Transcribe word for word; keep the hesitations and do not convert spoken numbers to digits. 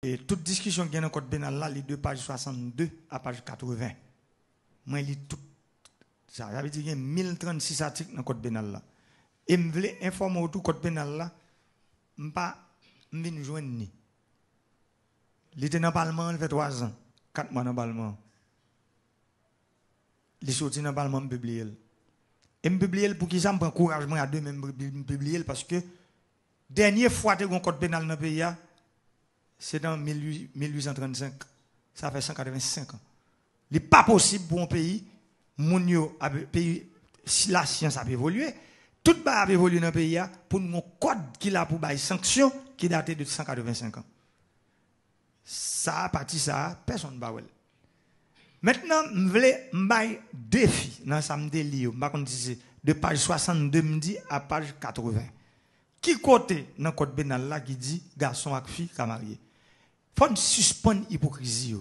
E tout diskisyon ki gen nan kòd penal la, li de paj swasannde a paj katreven. Mwen li tout sa. Sa vle di gen mil trannsis atik nan kòd penal la. E m vle enfòme w tou kòd penal la, m pa, m vin jwenn ni. Li te nan palman an, li fè twa zan, kat mwa nan palman an. Li soti nan palman, m pibliye l. E m pibliye l pou ki sa? M pran kouraj mwen a de men, m pibli- m pibliye l paske dènye fwa te gon kòd penal nan peyi a, se nan mil uit san trannsenk. Sa fè san katrevensenk an. Li pa posib pou yon peyi, moun yo ap, peyi, si lasyans ap evolye, tout bagay ap evolye nan peyi a, pou n gon kòd ki la pou bay sanksyon ki date de san katrevensenk an. Sa a, pati sa a, pèsonn pa wè l. Mentnan, m vle m bay defi nan sa m te li yo. M pa konn si se de paj swasannde m di a paj katreven. Ki kote nan kòd penal la ki di gason ak fi ka marye? Fò n sispann ipokrizi yo.